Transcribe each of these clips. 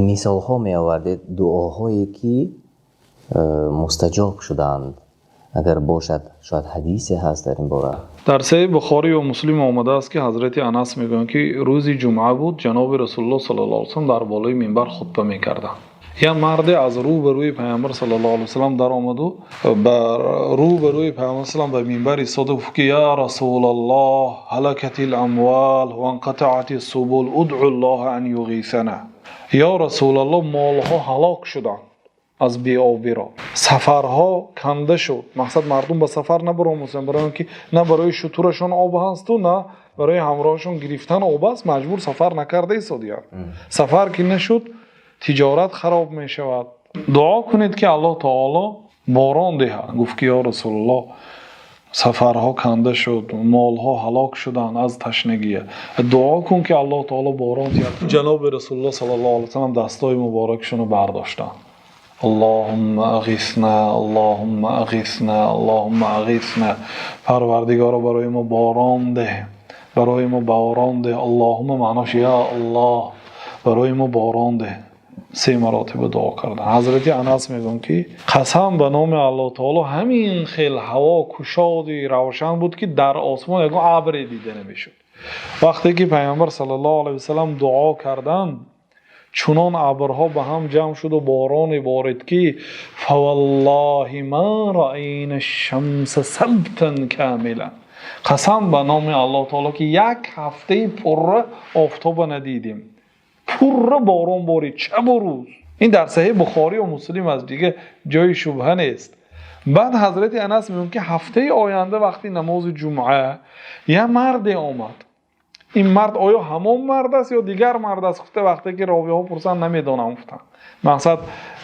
Мисолҳо меовардед, дуоҳое ки мустаҷоб шудаанд. Агар бошад, шояд ҳадисе ҳаст дар ин бора. Дар Саҳеҳи Бухорӣ ва Муслим омадааст, ки ҳазрати Анас мегӯянд, ки рӯзи ҷумъа буд, ҷаноби Расулуллоҳ саллаллоҳу алайҳи васаллам дар болои минбар хутба мекарданд. Як марде аз рӯ ба рӯи Паёмбар саллаллоҳу алайҳи васаллам даромад ва ба рӯ ба рӯи Паёмбар саллам ба минбар истод ва гуфт, ки: "Ё Расулаллоҳ, ҳалакатил амвол ванқатаатис субул, удъуллоҳа ан юғисана." Ё Расулаллоҳ, молҳо ҳалок шуданд аз беобӣ, сафарҳо канда шуд. Мақсад, мардум ба сафар набаромаданд, барои он ки на барои шутурашон об ҳасту, на барои ҳамроҳашон гирифтан об аст. Маҷбур сафар накарда истодиянд. Сафар ки нашуд, тиҷорат хароб мешавад. Дуо кунед, ки Аллоҳ таоло борон диҳад. Гуфт, ки: "Ё Расулуллоҳ, сафарҳо канда шуд, молҳо ҳалок шуданд аз ташнагия, дуо кун, ки Аллоҳ таоло борон диҳад." Ҷаноби Расулуллоҳ саллаллоҳу алайҳи васаллам дастҳои муборакашонро бардоштанд: "Аллоҳумма ағисна, Аллоҳумма ағисна, Аллоҳумма ағисна." Парвардигоро, барои мо борон деҳ, барои мо борон деҳ. Аллоҳумма маънош ё Аллоҳ, барои мо борон деҳ. Се маротиба дуо карданд. Ҳазрати Анас мегӯянд, ки қасам ба номи Аллоҳ таоло, ҳамин хел ҳаво кушоди равшан буд, ки дар осмон ягон абре дида намешуд. Вақте ки Пайғамбар саллаллоҳу алайҳи васаллам дуо карданд, чунон абрҳо ба ҳам ҷамъ шуду бороне борид, ки фаваллоҳи ма раайна шамса сабтан комила. Қасам ба номи Аллоҳ таоло, ки як ҳафтаи пурра офтоба надидем, пурра борон борид шабу рӯз. Ин дар Саҳеҳи Бухорӣ ва Муслим аст, дигар ҷои шубҳа нест. Баъд ҳазрати Анас мегӯянд, ки ҳафтаи оянда вақти намози ҷумъа як марде омад. Ин мард оё ҳамон мард аст ё дигар мард аст, гуфта, вақте ки ровиҳо пурсанд, намедонам гуфтанд. Мақсад,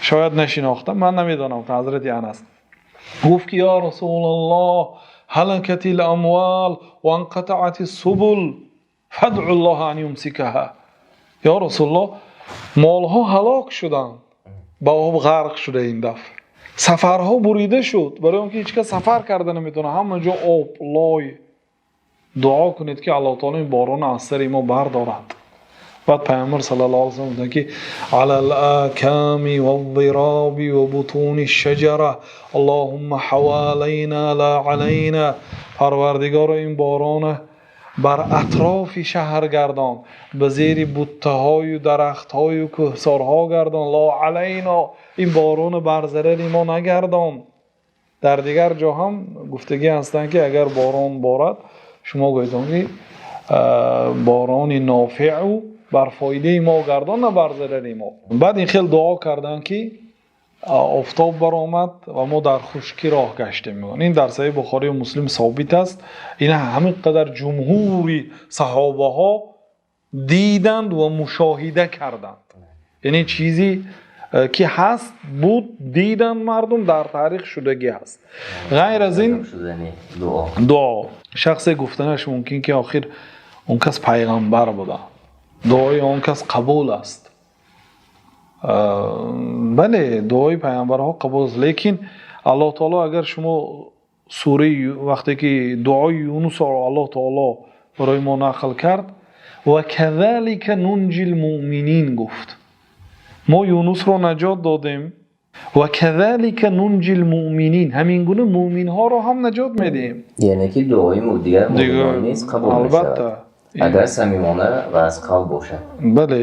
шояд нашинохтам, ман намедонам гуфтанд. Ҳазрати Анас гуфт, ки: "Ё Расулаллоҳ, ҳалакатил амвол ванқатаатис субул, фадъуллоҳа ан юмсикаҳа." Ё Расулуллоҳ, молҳо ҳалок шуданд, ба об ғарқ шуда, ин дафъа сафарҳо бурида шуд, барои он ки ҳеҷ кас сафар карда наметавонад, ҳама ҷо об, лой. Дуо кунед, ки Аллоҳ таоло ин боронро аз сари мо бардорад. Баъд Пайғамбар саллаллоҳу алайҳи васаллам гуфтанд, ки: "Алал аками ваззироби ва бутуни шаҷара, Аллоҳумма ҳавалайна ла алайна." Парвардигоро, ин борона бар атрофи шаҳр гардон, ба зери буттаҳою дарахтҳою кӯҳсорҳо гардон, ло алайно, ин борона бар зарари мо нагардон. Дар дигар ҷо ҳам гуфтагӣ ҳастанд, ки агар борон борад, шумо гӯедон, ки борони нофеъу бар фоидаи мо гардон, на бар зарари мо. Баъд ин хел дуо карданд, ки офтоб баромад ва мо дар хушкӣ роҳ гаштем. Ин дар Саҳеҳи Бухорию Муслим собит аст. Ин ҳамин қадар ҷумҳури саҳобаҳо диданд ва мушоҳида карданд, яъне чизе ки ҳаст, буд, диданд мардум, дар таърих шудагӣ ҳаст. Ғайр аз ин дуо шахсе гуфтанаш мумкин, ки охир он кас пайғамбар буда, дуои он кас қабул аст. Бале, дуои пайғамбарҳо қабул аст, лекин Аллоҳ таоло, агар шумо сураи, вақте ки дуои Юнусро Аллоҳ таоло барои мо нақл кард, "ва казалика нунҷил муъминин" гуфт. Мо Юнусро наҷот додем, ва казалика нунҷил муъминин, ҳамин гуна муъминҳоро ҳам наҷот медиҳем. Яъне ки дуои дигар муъминон низ қабул мешавад, Албатта, агар самимона ва аз қалб бошад. Бале.